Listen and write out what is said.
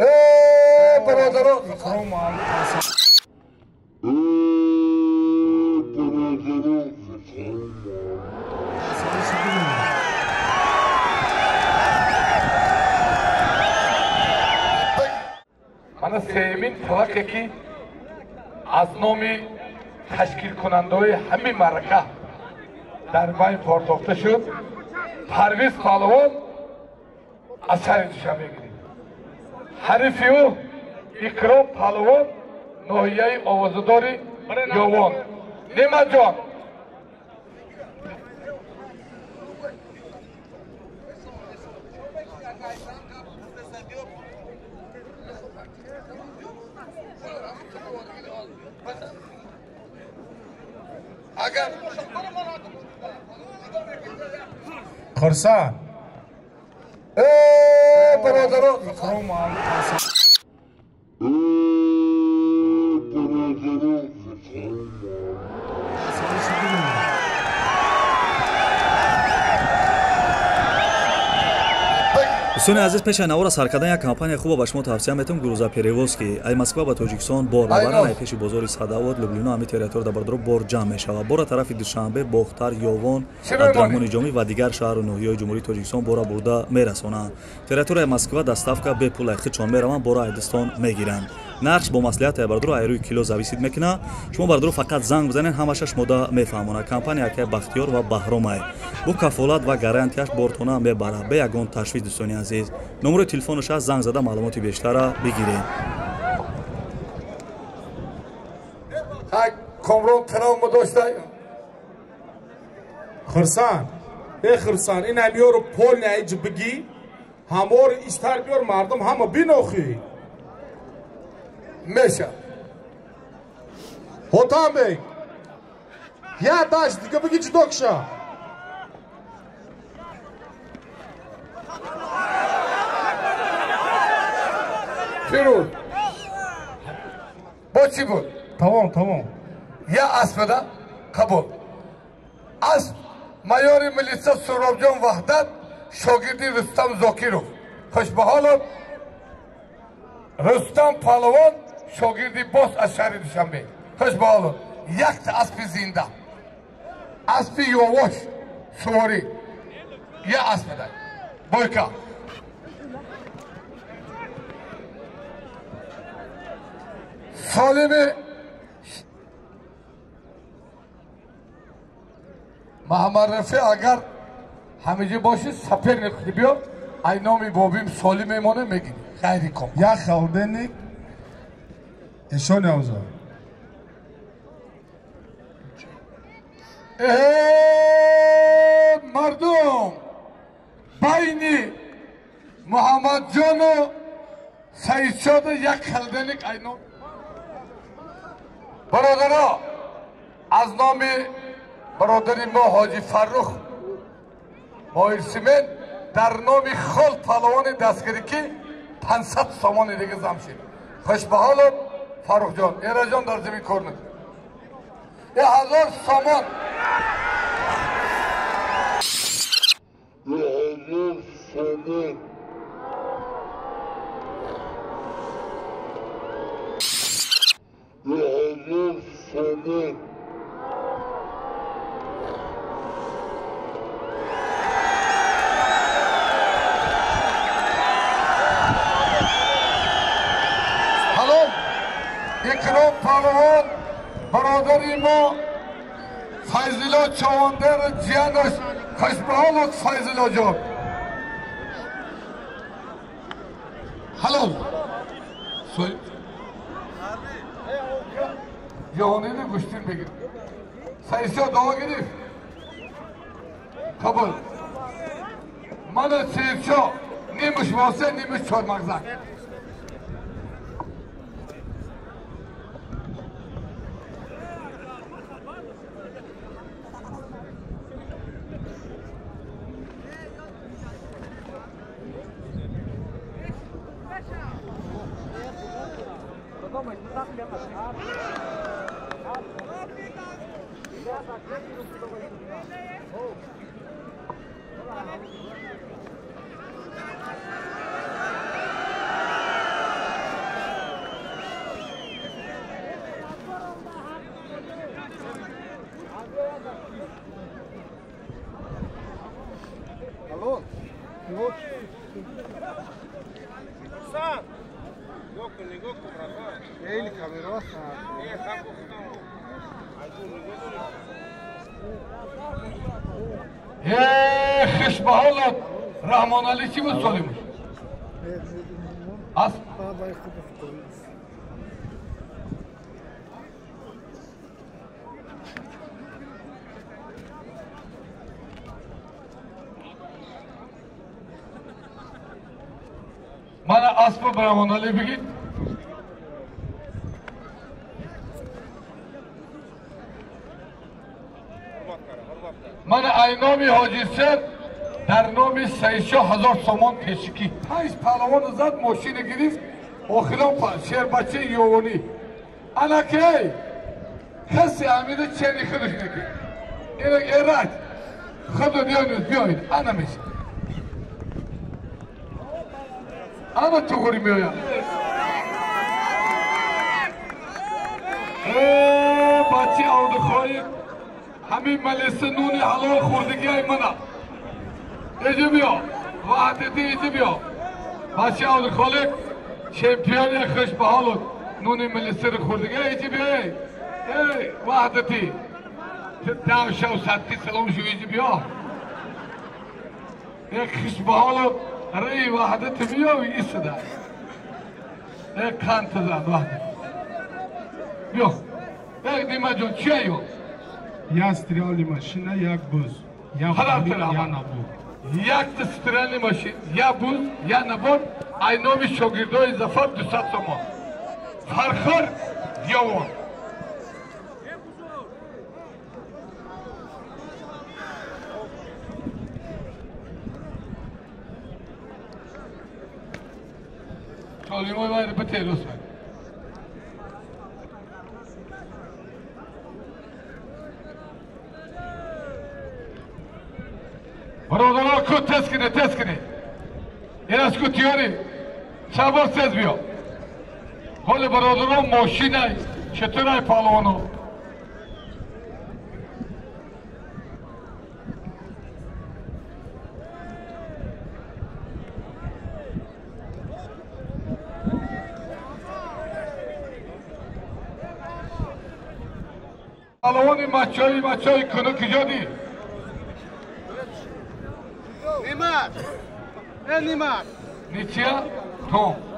Бародарон, мана сеюмин талақе ки аз номи ташкилкунандаҳои ҳамин маърака дар байн портохта шуд, Парвиз паҳлавон аз шаҳри Душанбе гирифт. Ҳарифи ӯ Икром паҳлавон, ноҳияи овозадори Ёвон. Неъматҷон, агар Хурсанд, бародарон, дӯстони азиз, пеши навора сар кардан як компания хуба ба шумо тавсия метавам, грузоперевозки. Ай Москва ба Тоҷикистон бор мебаранд, ай пеши бозори Садавод, Люблино, ҳами территория бардоро бор ҷамъ мешавад. Бора тарафи Душанбе, Бохтар, Ёвон, Абдурахмони Ҷомӣ ва дигар шаҳру ноҳияҳои Ҷумҳурии Тоҷикистон бора бурда мерасонанд. Территорияи Москва доставка бепул, ай худшон мераванд, бора айдистон мегиранд. Нархш бо маслиҳат ай бардоро ай рӯи кило зависит мекунад. Шумо бардоро фақат занг бизанед, ҳамаша шумода мефаҳмонад. Компания акай Бахтиёр ва Баҳромай бо кафолат ва гарантияш бортона мебарад, бе ягон ташвиш. Дӯстони азиз, номерои телефонаш аст, занг зада маълумоти бештара бигиред. Комрон травма дошта. Хурсанд, э Хурсанд, ин ҳамёру полни айҷ бигӣ, ҳамори истар биёр, мардум ҳама бинохӣ. Меша. Ҳотамбек, я дашт дига бигӣ ҷудо кша. Фирӯз, бо чӣ буд? Тамом, тамом. Я аспада қабул. Асп майори милиса Суробҷон Ваҳдат, шогирди Рустам Зокиров. Хушбаҳолов Рустам паҳлавон, шогирди боз аз шаҳри Душанбе. Хушбаҳолов, якта аспи зинда, аспи ёвош суворӣ, я аспада бойка. Солими Маҳаммад Рафеъ, агар ҳамиҷа бошӣ, саперник биё, ай номи бобим солим мемонем, мегирӣ. Хайри ком. Як холодильник ишон явза. Мардум, байни Муҳаммадҷону Саидшода як холодильник ай ном. Бародаро, аз номи бародари мо Ҳоҷи Фаррух Моҳирсимен дар номи хол паҳлавони дастгирӣ ки 500 сомони дига зам шид. Хушбаҳолов Фаррухҷон, Эраҷон дар замин кор накун. 1000 сомон. 1000 сомон. 1000 сомон. Ҳалол Икром паҳлавон, бародари мо Файзулло Чавондер ҷиянаш. Хушбаҳолов Файзуллоҷон. Ҳалол ҷаҳонини гӯштин бигир. Саисё дуо гирифт. Қабул. Мана Сейфшо нимуш восе, нимуш чормағзак. Хишбаҳолат Раҳмоналӣ чӣ буд солимуш? Асп мана аспа Раҳмоналӣ бигид. Мана айноми ҳоҷисер дар номи Саидшоҳ 1000 сомон пешикӣ. 5 паҳлавону зад, мошина гирифт, охирон шербачаи ёвонӣ. Анакей касе амида чени худаш накард. Инак эраҷ худу биёнед, биёед, ана мешад. Ана туғури меояд. Бачаи авдухоҳи ҳамин малиса нуни ҳалол хӯрдагиай мана. Иҷи биё, ваҳдати иҷи биё. Бачаи Абдухолиқ чемпиони хушбаҳолут нуни милисаро хӯрдагиай иҷи биё. Эй ваҳдати, ту дам шав, садқи салом шу, иҷи биё. Як хушбаҳолут раи ваҳдати биё исада. Як қанта зад ваҳдат. Биё. Як Нимаҷон, чия ё? Я стиральная машина, як буз. Я я набор. Як стиральная машина, я буз, я набор. Ай номи шогирдои Зафар 200 сомон. Фархор Диёвон. Толимой вайра бите лутфан. Бародарон ку тез кунед, тез кунед. Ин аз ку тиёри чанд бор тез биё. Ҳоли бародарон мошинай, чатурай паҳлавоно. Паҳлавони мачои мачои куну куҷо дид? Нимат! Э, Нимат! Ничья? Том.